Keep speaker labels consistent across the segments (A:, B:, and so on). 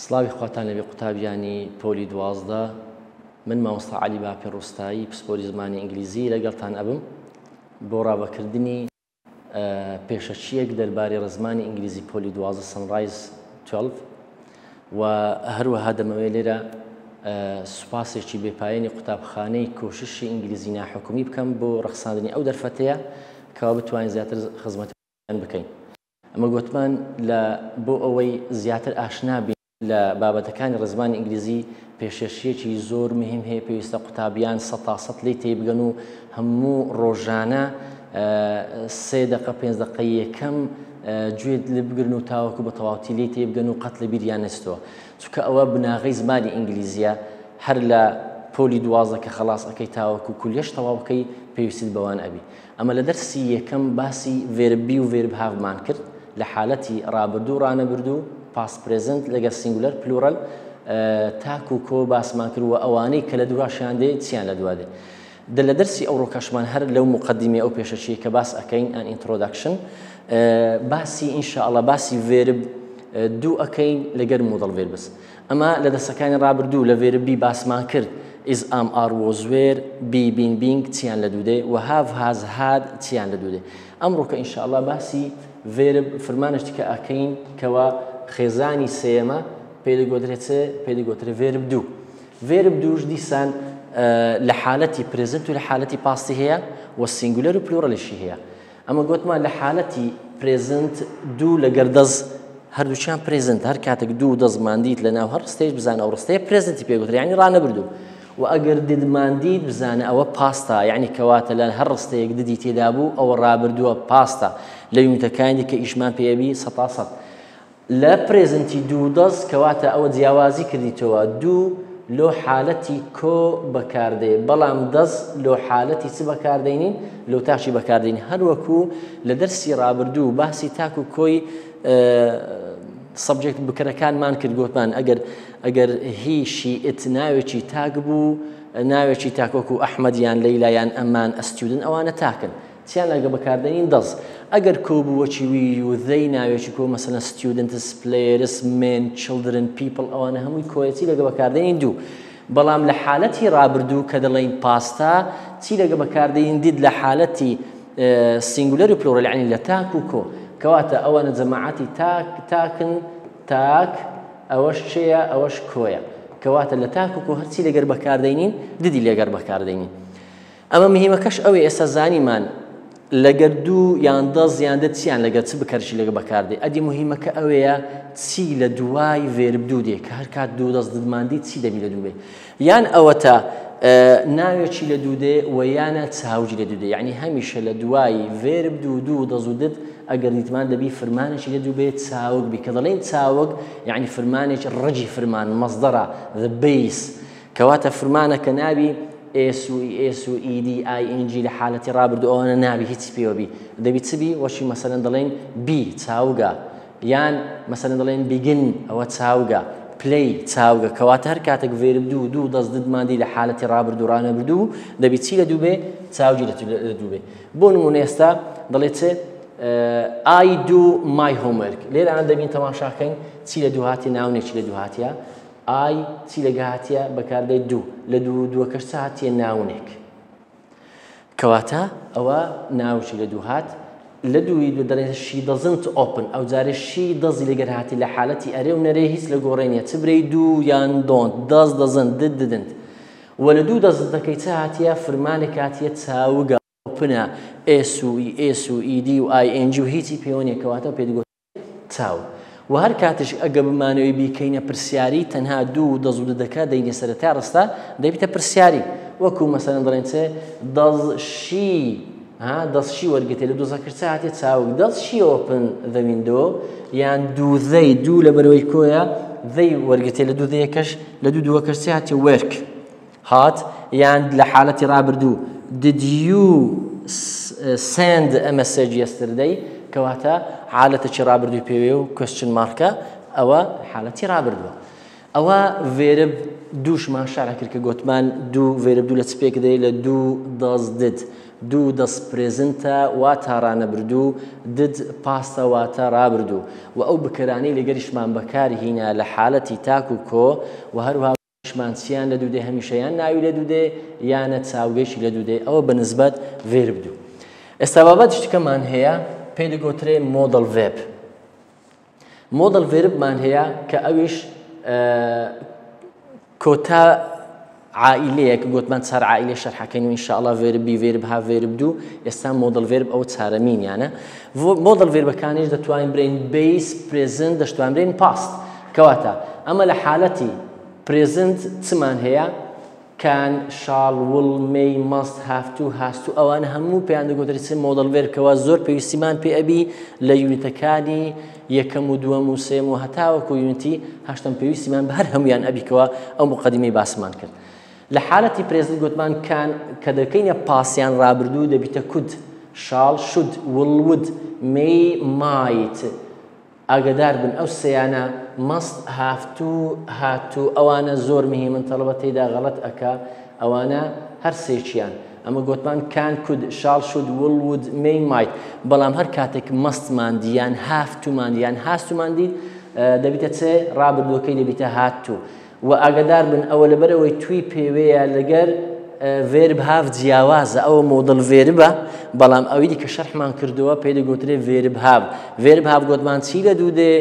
A: سڵاوی خواتان لەبێ قوتابیانی پۆلی 12. من مامۆستا عەلی باپیر ڕوستایی پسپۆری زمانی ئینگلیزی لەگەڵتان ئەبم بۆ ڕاڤەکردنی پێشەکییەک دەربارەی ڕزمانی ئینگلیزی پۆلی 12 Sunrise 12 و هەروەها دەمەوێت لێرە سوپاسێکی بێپایەنی قوتابخانەی کۆششی ئینگلیزی ناحکومی بکەم بۆ ڕەخساندنی ئەو دەرفەتەیە کەوا بتوانین زیاتر خزمەتیان بکەین. ئەمە گۆتمان لە بۆ ئەوەی زیاتر ئاشنا بین لە بابەتەکانی ڕێزمانی ئینگلیزی پێشەشیەکی زۆر مهم هەیە پێویستە قوتابیان سەتا سەت لێی تێبگەن و هەموو ڕۆژانە سێ دەقە پێنج دەقە یەکەم گوێت لێ بگرن و تاوەکو بە تەواوەتی لێی تێبگەن و قەت لە بیریان نەچێتەوە چونکە ئەوە بناغەی زمانی ئینگلیزیە هەر لە پۆلی 12 کە خەڵاس ئەکەی تاوەکو کولیەش تەواو بکەی پێویستت بەوان ئەبی. ئەمە لە دەرسی یەکەم باسی verb be و verb have مان کرد لە حالەتی ڕابردوو ڕانەبردوو past present لەگەر singular plural تاک و کۆ باسمان کرد و ئەوانەی کە لە دواشیان دێ چیان لە دوا دێ. دە لە دەرسی ئەوڕۆکەشمان هەر لەو موقەدیمەی ئەو پێشەکیەی کە باس ئەکەین an introduction باسی ان شاء اللە باسی verb do ئەکەین لەگەر modal verbs. ئەمە لە دەرسەکانی ڕابردوو لە verb be باسمان کرد is am are was were be been being چیان لە دوو دێ و have has had چیان لە دوو دێ. ئەمڕۆکە ان شاء اللە باسی verb فرمانشتی کە ئەکەین کەوا خێزانی سێیەمە پێی دەگۆترێ چ؟ پێی دەگۆترێ verb do. verb do ش دیسان لە حالەتی present و لە حالەتی past ی هەیە و singular و plural یشی هەیە. ئەمە گۆتمان لە حالەتی present do لەگەر does هەردووکیان present هەر کاتێک do و does مان دیت لە ناو هەر ڕستەیەک بزانە ئەو ڕستەیە present ی پێ گوترێ یعنی ڕانەبردوو و ئەگەر did مان دیت بزانە ئەوە past ە یعنی کەواتە لە هەر ڕستەیەک did ی تێدا بوو ئەوە ڕابردووە past ە لە unit ەکانی دیکە ئیشمان پێ ئەبی سەتا سەد لە present ی do does کەواتە ئەوە جیاوازی کردیتەوە do لۆ حالەتی کۆ بەکاردێ بەڵام does لۆ حالەتی چ بەکاردەینین لۆ تاکی بەکاردێین هەروەکو لە دەرسی ڕابردوو باسی تاک و کۆی subject بکەرەکانمان کرد گۆتمان ئەگەر ئەگەر he she it ناوێکی تاک بوو ناوێکی تاکۆکو ئەحمەد یان لەیلا یان ئەمان a student ئەوانە تاکن چیان لەگە بەکاردێنین does ئەگەر کۆ بوو وەکی we you they ناوێکی کۆ مەسەلەن students players men children people ئەوانە هەمووی کۆیە چی لەگە بەکاردێنین do بەڵام لە حالەتی ڕابردوو کە دەڵێین past ا چی لەگە بەکاردێنین did لە حالەتی singular و plural یعنی لە تاک و کۆ کەواتە ئەوانە جەماعەتی تاک تاکن تاک ئەوەش چێە ئەوەش کۆیە کەواتە لە تاک و کۆ هەرچی لەگەر بەکاردێنین did ی لەگەر بەکاردێنین ئەمە مهیمەکەش ئەوەی ئێستا زانیمان لەگەر do یان does یان did چیان لەگەر چ بکەرشی لەگە بەکاردێ ئەدی مهیمەکە ئەوەیە چی لە دوای verb do دێ کە هەر کات do does did مان دی چی دەبی لە دوو بێ یان ئەوەتە ناوێکی لە دوو دێ و یانە چاوجی لە دوو دێ یعنی هەمیشە لە دوای verb do do does و did ئەگەر دیتمان دەبی فرمانێکی لە دوو بێ چاوگ بی کە دەڵێین چاوگ یعنی فرمانێکی ڕەگی فرمان مەصدەرە the base کەواتە فرمانەکە نابی s و es و ed ing لە حالەتی ڕابردوو ئەوانە نابی هیچی پێوە بی دەبی چ بی وەکی مەسەلەن دەڵێین be چاوگە یان مەسەلەن دەڵێن begin ئەوە چاوگە play چاوگە کەواتە هەر کاتێک verb do do does did مان دی لە حالەتی ڕابردوو ڕانەبردوو دەبی چی لە دوو بێ چاوگی لە دوو بێ بۆ نمونە ئێستا دەڵێ چ I do my homework لێرە دەبین تەماشاکەین چی لە دوو هاتیە ناونێکی لە دوو هاتیە I چی لە گە هاتیە بەکاردێت do لە دوو دووەکەش چ هاتیە noun ێک کەواتە ئەوە ناوچی لە دوو هات لە دووی دوو دەڵێن she doesn't open ئەو جارێ she does ی لەگەر هاتی لە حالەتی ئەرێ و نەرێ هیچ لە گۆڕێ نیە چ برێی do یان don't does doesn't did didn't و لە دوو doesn't ەکەی چ هاتیە فرمانێک هاتیە چاوگە open ە s و es و ed و ing و هیچی پێوە نیە کەواتە پێت گوت چاو. وە هەر کاتیش ئەگە بمانەوێ بیکەینە پرسیاری تەنها do و does و did ەکە دەینە سەرەتای ڕستە دەبیتە پرسیاری وەکو مەسەلەن دەڵێن چ does she ها does she وەرگتێ لە does ەکە چ هاتێ چاوگ does she open the window یان do they do لەبەرەوەی کۆیە they وەرگتێ لە do they ەکەش لە do do ەکەش چ هاتێ work هات یان لە حالەتی ڕابردوو Did you send a message yesterday کەواتە حالەتێکی ڕابردووی پێوێ و question mark ە ئەوە حالەتی ڕابردووە ئەوە verb do شمان شارە کرد کە گۆتمان do verb do لە چ پێک دێ لە do does did. do does present ە واتا ڕانەبردوو، did past ە واتە ڕابردوو. وە ئەو بکەرانەی لەگەریشمان بەکار هینا لە حالەتی تاک و کۆ وە هەروەها شمان چیان لە دوو دێ هەمیشە یان ناوی لە دوو دێ یانە چاوگێکی لە دوو دێ ئەوە بە نسبەت verb do. ئێستا بابەتی شتەکەمان هەیە پێی دەگۆترێ modal verb. modal verb مان هەیە کە ئەویش کۆتا عائلەیە کە گوتمان چار عائلە شەرحەکەین و ئینشاءڵڵا verb be verb have verb do. ئێستا modal verb ئەو چارەمینیانە. modal verb ەکانیش دەتوانین برێن base present دەشتوان برێن past. کەواتە ئەمە لە حالەتی present چمان هەیە؟ can shall will may must have to has to ئەوانە هەموو پێیان دەگوترێت چ modal verb کەوا زۆر پێویستیمان پێ ئەبی لە unit ەکانی یەکەم و دووەم و سێم و هەتاوەکو unit ی هەشتم پێویستیمان بە هەر هەمویان ئەبیکەوە ئەو مقدمەی باسمان کرد. لە حالەتی present گوتمان can کە دەکەینە past یان ڕابردوو دەبیتە could shall should will would may might. ئاگدار بن ئەو سیانە must have to had to ئەوانە زۆر مهمن تەڵەبە تێدا غەڵەت ئەکا ئەوانە هەر سێکیان. ئەمە گوتمان can could shall should will would may might. بەڵام هەر کاتێک must مان دی یان have to مان دی یان has to مان دی دەبیتە چێ ڕابردووەکەی دەبیتە had to. و ئاگدار بن ئەوە لەبەرەوەی to ی پێوەیە لەگەر verb have جیاوازە ئەوە modal verb ە بەڵام ئەوی دیکە شەرحمان کردووە پێی دەگوترێ verb have. verb have گوتمان چی لە دوو دێ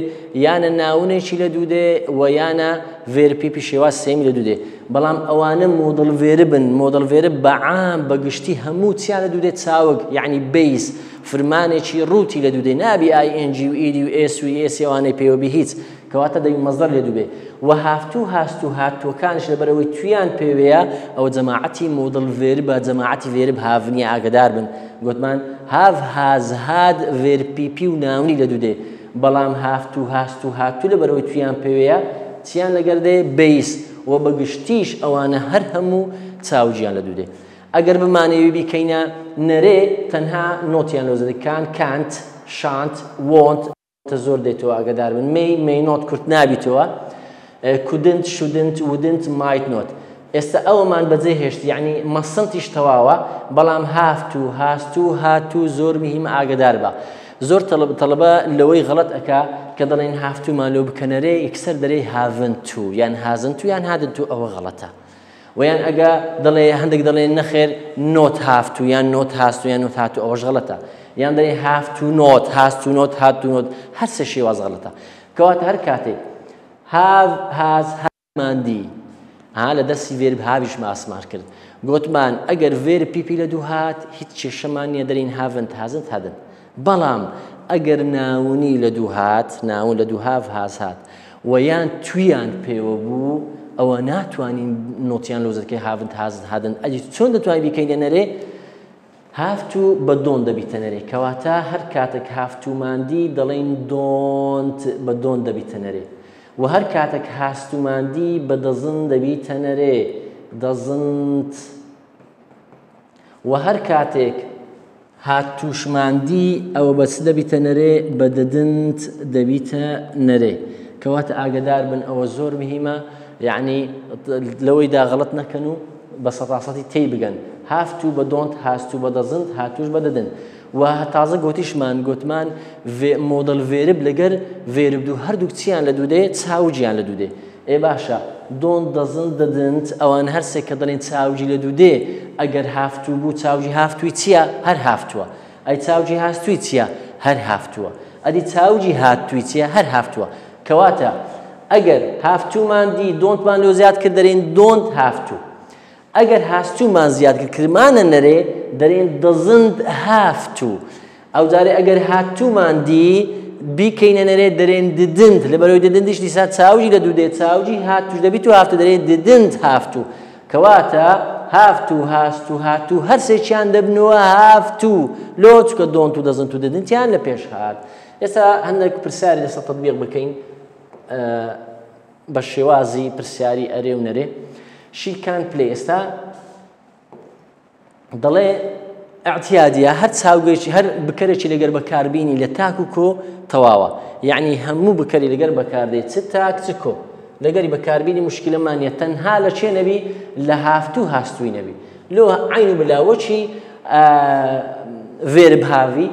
A: یانە noun ێکی لە دوو دێ و یانە verb PP شێواز سێمی لە دوو دێ. بەڵام ئەوانە modal verb ن. modal verb بەعام بەگشتی هەموو چیان لە دوو دێ چاوگ یعنی base فرمانێکی ڕووتی لە دوو دێ نابی ing و ed و s و es ئەوانەی پێوە بی هیچ کەواتە دەبی مەزدەر لێ دووبێ. و have to has to had to ەکانش لەبەرەوەی to یان پێوەیە ئەوە جەماعەتی modal verb ە جەماعەتی verb have نییە ئاگدار بن. گوتمان have has had verb PP و noun ی لە دوو دێ. بەڵام have to has to had to لەبەرەوەی to یان پێوەیە چیان لەگەر دێ base و بەگشتیش ئەوانە هەر هەموو چاوگیان لە دوو دێ. ئەگەر بمانەوێ بیکەینە نەرێ تەنها not یان لۆ زەدە کان کانت شانت وۆنت زۆر دێتەوە ئاگدار بن. may may not کورت نابیتەوە. couldn't shouldn't wouldn't might not. ئێستا ئەومان بەجێ هێشت یعنی mustn't یش تەواوە بەڵام have to has to had to زۆر مهمە ئاگدار بە. زۆر تەڵەبە لەوەی غەڵەت ئەکا کە دەڵێن have to مان لۆ بکەنەرێ یەکسەر دەرێ haven't to یان hasn't to یان hadn't to ئەوە غەڵەتە. ویان ئەگە دەڵێ هەندێک دەڵێن نەخێر not have to یان not has to یان not had to ئەوەش غەڵەتە. یان دەڵێ have to not has to not had to not هەر سێ شێواز غەڵەتە. کەواتە هەر کاتێک have has ماندی ها لە دەستی verb have یش ماسمان کرد گوتمان ئەگەر verb PP لە دوو هات هیچ کێشەمان نییە دەرین haven't hasn't hadn't. بەڵام ئەگەر noun ی لە دوو هات noun لە دوو have has هات و یان to یان پێوە بوو ئەوە ناتوانین not یان لۆزەکەی haven't hasn't hadn't. ئەجی چۆن دەتوانین بیکەینە نەرێ؟ have to بە don't دەبیتە نەرێ. کەواتە هەر کاتێک have to ماندی دەڵێن don't بە don't دەبیتە نەرێ. و هەر کاتێک has to ماندی بە doesn't دەبیتە نەرێ doesn't. و هەر کاتێک had to شماندی ئەوە بەچ دەبیتە نەرێ بە didn't دەبیتە نەرێ. کەواتە ئاگدار بن ئەوە زۆر مهمە یعنی لەوەیدا غەڵەت نەکەن و بە سەتاسەتی تێی بگەن. have to بە don't has to بە doesn't had to ش بە didn't. و تازە گوتیشمان گوتمان modal verb لەگەر verb do هەردوو چیان لە دوو دێ چاوگیان لە دوو دێ. ئێ باشە don't doesn't didn't ئەوان هەر سێ کە دەڵێن چاوگی لە دوو دێ ئەگەر have to بوو چاوگی have to ی چییە؟ هەر have to ە. ئەی چاوگی has to ی چییە؟ هەر have to ە. ئەدی چاوگی had to ی چییە؟ هەر have to ە. کەواتە ئەگەر have to مان دی don't مان لۆ زیاد کرد دەرێن don't have to. ئەگەر has to مان زیاد کرد کرمانە نەرێ دەرێن doesn't have to. ئەو جارێ ئەگەر had to مان دی بیکەینە نەرێ دەرێن didn't. لەبەرەوەی didn't یش دیسا چاوگی لە دوو دێ چاوگی had to ش دەبیت و have to دەرێن didn't have to. کەواتە have to has to had to هەر سێکیان دەبنەوە have to. لۆ چکە don't و doesn't و didn't یان لە پێش هات. ئێستا هەندێک پرسیاری لەسەر تەطبیق بکەین بە شێوازی پرسیاری ئەرێ و نەرێ. She can play. ئێستا دەڵێ اعتیادیە هەر چاوگێکی هەر بکەرێکی لەگەر بەکاربینی لە تاک و کۆ تەواوە. یعنی هەموو بکەری لەگەر بەکاردێت چ تاک چ کۆ لەگەری بەکاربینی مشکلەمان نیە تەنها لە چێ نەبی لە have to has to ی نەبی. لۆ عین و بلاوەچی verb have ی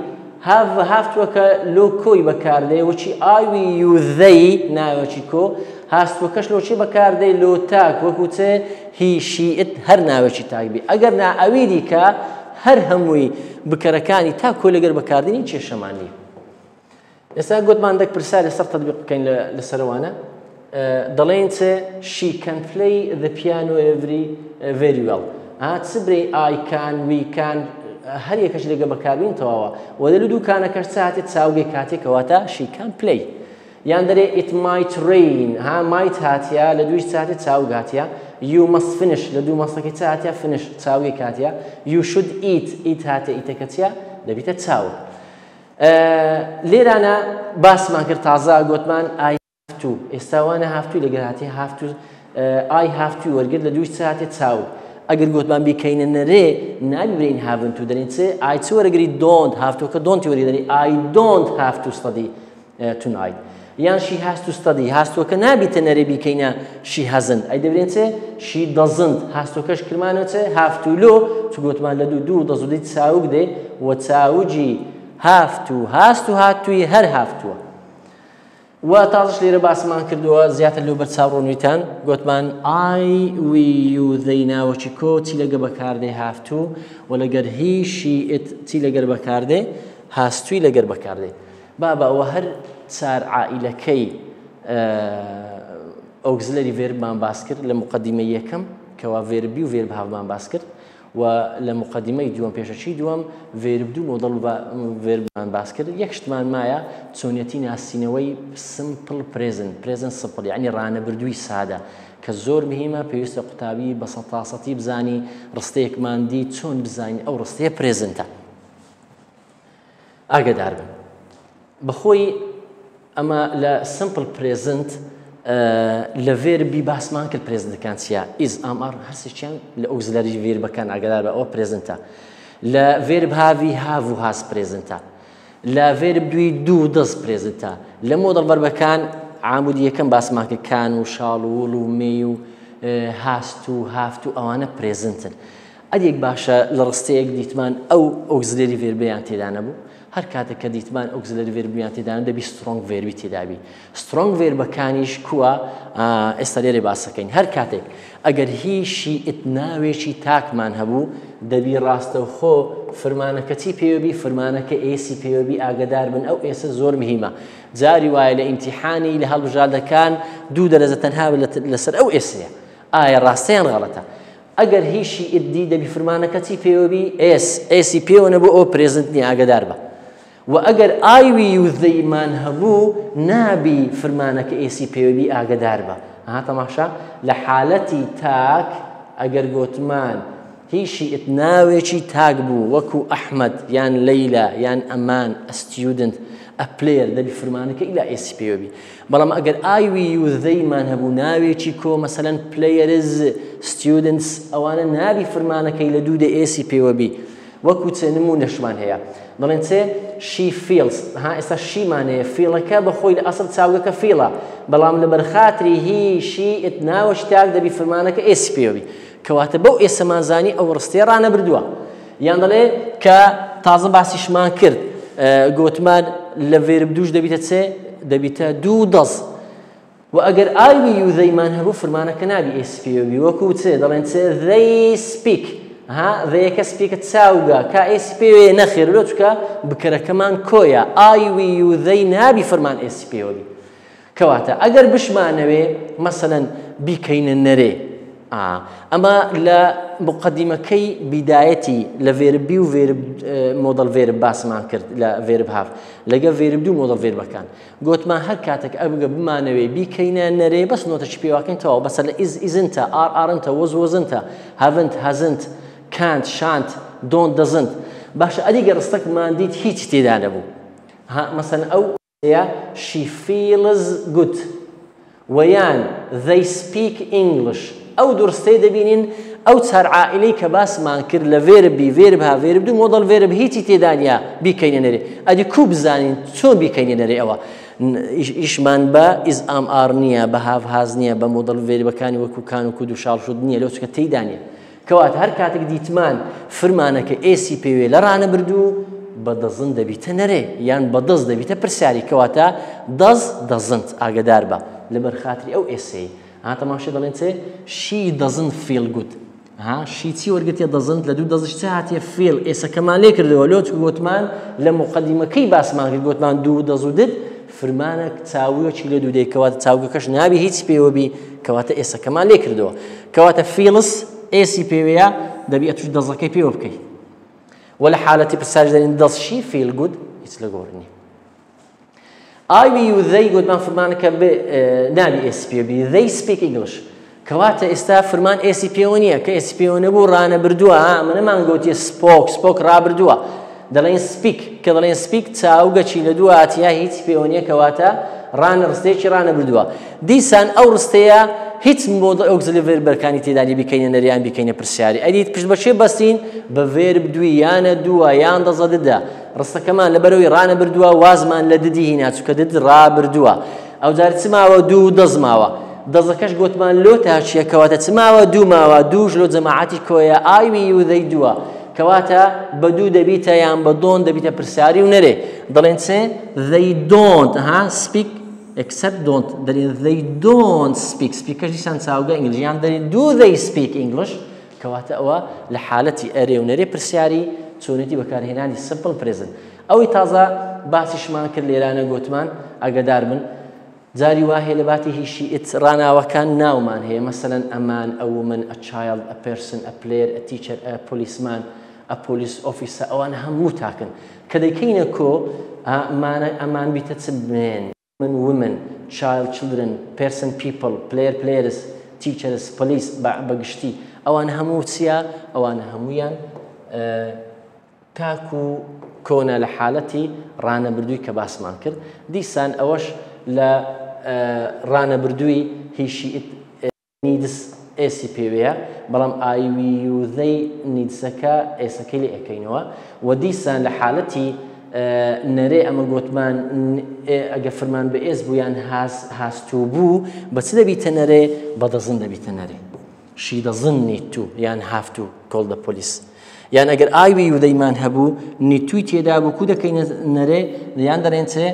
A: have have to ەکە لۆ کۆی بەکاردێ وەچی I we you they ناوەکی کۆ has to ەکەش لۆ چی بەکاردێ لۆ تاک وەکو چ he she it هەر ناوێکی تاک بی ئەگەر نا ئەوی دیکە هەر هەمووی بکەرەکانی تا کۆ لەگەر بەکاردنی کێشەمان نییە. ئێستا گوتمان دەک پرسیار لەسەر تەطبیق بکەین لەسەرەوانە دەڵێن چ she can play the piano every very well ها چ برێ I can we can هەر یەکەش لەگە بەکاربین تەواوە وە لە دوو can ەکەش چ هاتێت چاوگەی کاتێک کەواتە she can play یان دەرێ it might rain ها might هاتیە لە دوویش چ هاتێت چاوگ هاتیە you must finish لە دوو must ەکەی چ هاتیە finish چاوگەی کاتیە you should eat eat هاتێ eat ەکە چیە دەبیتە چاوگ. لێرانە باسمان کرد تازە گۆتمان I have to ئێستا وانە have to لەگەر هاتی have to I have to وەرگرت لە دووی چ هاتێ چاوگ ئەگەر گۆتمان بیکەینە نەرێ نابی برین haven't to دەرین چ I چ وەرەگری don't have to کە don't ی وەرگری دەری I don't have to study tonight یان she has to study has to ەکە نابیتە نەرێ بیکەینە she hasn't ئەی دەبرێن چ she doesn't has to ەکەش کرمانە چ have to لۆ چ گوتمان لە دوو do does و did چاوگ دێ و چاوجی have to has to هاتووی هەر have to ە و تازش لێرە باسمان کردووە زیاتر لەو بەرچاو ڕوونیتان گوتمان I we you they ناوەکی کۆ چی لەگە بەکاردێ have to و لەگەر he she it چی لەگەر بەکاردێ has to ی لەگەر بەکاردێ بابە ئەوە هەر چار عائیلەکەی auxiliary verb مان باس کرد لە موقەدیمەی یەکەم کەوا verb be و verb have مان باس کرد و لە موقەدیمەی دووەم پێشەکی دووەم verb do modal verb مان باس کرد یەک شتمان مایە چۆنیەتی ناسینەوەی simple present present simple یعنی ڕانەبردووی سادە کە زۆر مهمە پێویستە قوتابی بە سەتاسەتی بزانی ڕستەیەکمان دی چۆن بزانین ئەو ڕستەیە present ە ئاگەدار بن بەخۆی ئەمە لە simple present لە verb be باسمان کرد present ەکان چییە is am are هەرسێکیان لە auxiliary verb ەکان ئاگدار بە ئەوە present ە لە verb have ی have و has present ە لە verb do ی do does present ە لە modal verb ەکان عامودی یەکەم باسمان کرد can و shall و will و may و has to have to ئەوانە present ن ئەدیک باشە لە ڕستەیەک دیتمان ئەو auxiliary verb ەیان تێدا نەبوو؟ هەر کاتێک کە دیتمان auxiliary verb یان تێدا نەبوو دەبی strong verb ی تێدابی. strong verb ەکانیش کووە؟ ئێستا لێرە باسەکەین. هەر کاتێک ئەگەر he she it ناوێکی تاکمان هەبوو دەبی ڕاستەوخۆ فرمانەکە چی پێوەبی؟ فرمانەکە s ی پێوەبی ئاگدار بن ئەو s ە زۆر مهمە. جاری وایە لە ئیمتیحانی لە هەڵبژاردەکان دوو دەرەجە تەنها لەسەر ئەو s ەیە. ئایا ڕاستە یان غەڵەتە؟ ئەگەر he she it دی دەبی فرمانەکە چی پێوە بی؟ s s ی پێوە نەبوو ئەوە present نییە ئاگدار بە. و ئەگەر I we you they مان هەبوو نابی فرمانەکە s ی پێوە بی ئاگدار بە. ئەها تەماشا لە حالەتی تاک ئەگەر گۆتمان he she it ناوێکی تاک بوو وەکو ئەحمەد یان لەیلا یان ئەمان a student a player دەبی فرمانەکە ئیلا s ی پێوە بی. بەڵام ئەگەر I we you they مان هەبوو ناوێکی کۆ مەسەلەن players students ئەوانە نابی فرمانەکەی لە دوو دە s ی پێوە بی وەکو چ نموونەشمان هەیە دەڵێن چێ she feels ها ئێستا she مان هەیە feel ەکە بە خۆی لە ئەسڵ چاوگەکە feel ە بەڵام لە بەرخاتری he she it ناوەش تاک دەبی فرمانەکە s ی پێوە بی کەواتە بەو s ەمان زانی ئەو ڕستەیە ڕانەبردووە یان دەڵێ کە تازە باسیشمان کرد گوتمان لە verb do ش دەبیتە چێ دەبیتە do does و ئەگەر I we you they مان هەبوو فرمانەکە نابی s پێوە بی وەکو چێ دەڵێن چێ they speak ها they ەکە speak ە چاوگە کا s پێوێ نەخێر لۆ چکە بکەرەکەمان کۆیە I we you they نابی فرمان s پێوە بی کەواتە ئەگەر بشمانەوێ مەسەلەن بیکەینە نەرێ ئا ئەمە لە مقدمەکەی بیدایەتی لە verb be و verb modal verb باسمان کرد لە verb have لەگە verb do modal verb ەکان گوتمان هەر کاتێک ئەبگە بمانەوێ بیکەینە نەرێ بەس not ەکی پێواکەین تەواو بەسە لە is isn't ە are aren't ە was wasn't ە haven't hasn't can't shan't don't doesn't باشە ئەدیگە ڕستەکمان دیت هیچ تێدا نەبوو ها مەسەن ئەو یا she feels good وە یان they speak English ئەو دوو ڕستەیە دەبینین ئەو چار عائیلەی کە باسمان کرد لە verb be verb have verb do modal verb هیچی تێدا نییە بیکەینە نەرێ ئەدی کو بزانین چۆن بیکەینە نەرێ ئەوە ئیشمان بە is am are نییە بە have has نییە بە modal verb ەکانی وەکو can و could و shall should نییە لەو چکە تێیدا نییە. کەواتە هەر کاتێک دیتمان فرمانەکە s ی پێوێ لە ڕانەبردوو بە doesn't دەبیتە نەرێ یان بە does دەبیتە پرسیاری کەواتە does doesn't ئاگدار بە لەبەر خاتری ئەو s ەی. ها تەماشا دەڵێن چێ she doesn't feel good. ها she چی وەرگتیە doesn't لە دوو does ش چ هاتیە feel s ەکەمان لێ کردەوە لۆ چ گوتمان لە مقدمەکەی باسمان کرد گوتمان do does و did فرمانە چاویەکی لە دوو دەی کەواتە چاوگەکەش نابی هیچ پێوە بی کەواتە s ەکەمان لێ کردەوە کەواتە feels s ی پێوەیە دەبی ئەتوش does ەکەی پێوە بکەی وە لە حالەتی پرسیار دەرین does she feel good هیچ لە گۆڕ نییە. I we you they گوتمان فرمانەکە نابی s پێ بی they speak English کەواتە ئێستا فرمان s ی پێوە نییە کە s ی پێوە نەبوو ڕانەبردووە ئەمە نەمان گوتیە spoke spoke ڕابردووە دەڵێن speak کە دەڵێن speak چاوگەچی لە دوو هاتیە هیچ پێوە نییە کەواتە ڕانە ڕستەیەکی ڕانەبردووە دیسان ئەو ڕستەیە هیچ modal auxiliary verb ەکانی تێدانی بیکەینە نەریان بیکەینە پرسیاری ئەدیت پشت بەچێ بەستین بە verb دووی یانە دووە یان does ە did ە ڕستەکەمان لەبەرەوەی ڕانە بردووە وازمان لە did ی هینا چونکە did ڕابردووە ئەو جار چ ماوە do does ماوە does ەکەش گوتمان لۆ تاچیە کەواتە چ ماوە دوو ماوە دووش لۆ جەماعەتی کۆیە I we you they دووە کەواتە بە do دەبیتە یان بە don't دەبیتە پرسیاری و نەرێ دەڵێن چێ they don't ها speak except don't دەڵێن they don't speak speak ەش دیسان چاوگە ئینگلیزیان دەڵێن do they speak English کەواتە ئەوە لە حالەتی ئەرێ و نەرێ پرسیاری چۆنێتی بەکارهێنانی simple present ئەوەی تازە باسیشمان کرد لێرانە گوتمان ئەگەدار بن جاری وا هەیە لە باتی he she it ڕاناوەکان ناومان هەیە مەسەلەن a man a woman a child a person a player a teacher a policeman a police officer ئەوان هەموو تاکن کە دەیکەینە کۆ a man بیتە چ men woman women child children person people player players teachers police بەگشتی ئەوان هەموو چییە ئەوان هەمویان تاک و کۆنە لە حالەتی ڕانەبردووی کە باسمان کرد دیسان ئەوەش لە ڕانەبردووی he she it needs s ی پێوەیە بەڵام I we you they needs ەکە s ەکەی لێ ئەەکەینەوە و دیسان لە حالەتی نەرێ ئەمە گوتمان ئەگە فرمان بە s بوو یان has has to بوو بە چ دەبیتە نەرێ بە doesn't دەبیتە نەرێ she doesn't need to یان have to call the police یان ئەگەر I we you they مان هەبوو need to ی تێدا بوو کو دەکەینە نەرێ یان دەڵێن چێ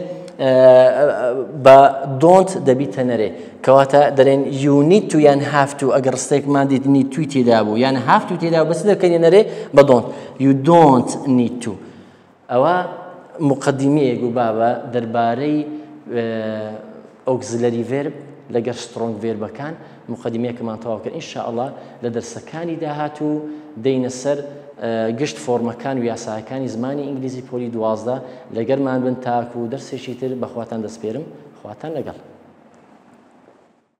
A: بە don't دەبیتە نەرێ کەواتە دەڵێن you need to یان have to ئەگەر ڕستێکمان دیت need to ی تێدا بوو یان have to تێدا بەس دەکەینە نەرێ بە don't you don't need to ئەوە مقدمەیەک و بابە دەربارەی auxiliary verb لەگەر strong verb ەکان مقدمەیەکەمان تەواو کرد ئینشاءڵڵا لە دەرسەکانی داهاتوو دەینە سەر گشت فۆرمەکان و یاساکانی زمانی ئینگلیزی پۆلی 12 لەگەرمان بن تاکو و دەرسێکی تر بەخواتان دەسپێرم خواتان لەگەڵ.